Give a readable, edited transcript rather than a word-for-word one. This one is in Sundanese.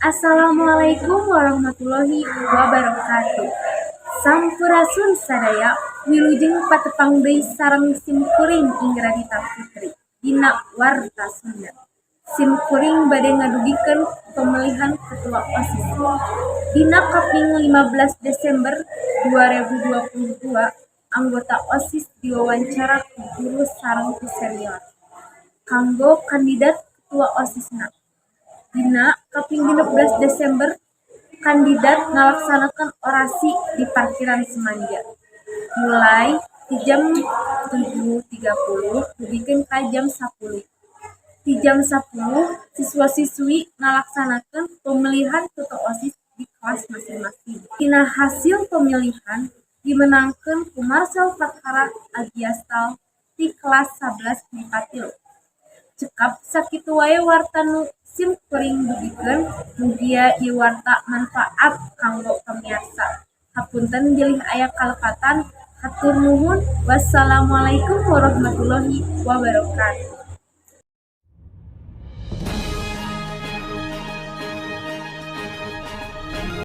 Assalamualaikum warahmatullahi wabarakatuh. Sampurasun sadaya, wilujeng patepang deui sareng simkuring, Ingradita Putri, dina Warta Sunda. Simkuring bade ngadugikeun pemilihan ketua OSIS. Dina kaping 15 Desember 2022, anggota OSIS diwawancara ku guru sareng ku senior kanggo kandidat ketua OSIS-na. Dina kaping 16 Desember, kandidat ngalaksanakeun orasi di parkiran Smanja mulai ti jam 7.30 dugikeun ka jam 10. Ti jam 10, siswa-siswi ngalaksanakeun pemilihan ketua OSIS di kelas masing-masing. Tina hasil pemilihan dimenangkeun ku Marcel Fathara Agiastal ti kelas 11 MIPA 3. Cekap sakitu wae warta nu simkuring dugikeun, mugia ieu warta manfaat kanggo pamiarsa. Hapunten bilih aya kalepatan, hatur nuhun. Wassalamualaikum warahmatullahi wabarakatuh.